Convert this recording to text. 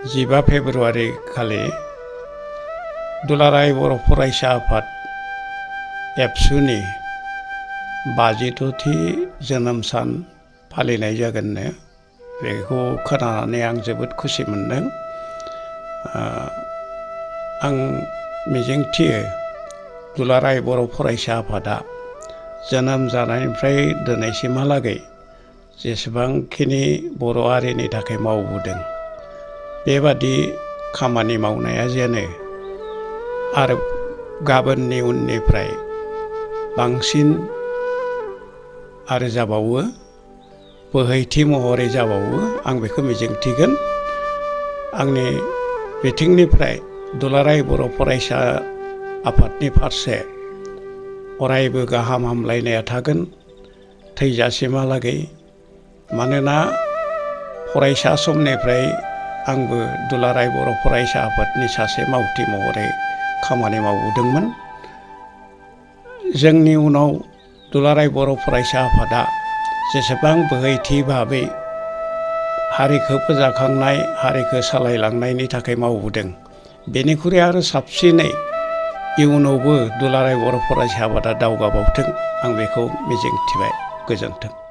15 फेब्रुवारि खालि दुलाराय बर' फरायसा आफाद एबसुनि 52थि जोनोम सान फालिनाय जागोननो बेखौ खोनानानै आं जोबोद खुसि मोनदों। आं मिजिंथियो दुलाराय बर' फरायसा आफादा जोनोम जानायनिफ्राय दिनैसिमहालागै जेसेबांखिनि बर' हारिनि थाखाय मावबोदों बेबादि खामानि मावनाया जेनो आरो गाबोननि उननिफ्राय बांसिन आरो जाबावो बोहैथि महरै जाबावो आं बेखौ मिजिंथिगोन। आंनि बिथिंनिफ्राय दुलाराय बर' फरायसा आफादनि फारसे अरायबो गाहाम हामलायनाया थागोन थैजासिमहालागै। मानोना फरायसा समनिफ्राय आंबो दुलाराय बर' फरायसा आफादनि सासे मावथि महरै खामानि मावबोदोंमोन। जोंनि उनाव दुलाराय बर' फरायसा आफादा जेसेबां बोहैथि भाबै हारिखौ फोजाखांनाय हारिखौ सालायलांनायनि थाखाय मावबोदों बेनिख्रुइ आरो साबसिनै इयुनावबो दुलाराय बर' फरायसा आफादा दावगाबावथों आं बेखौ मिजिंथिबाय। गोजोन्थों।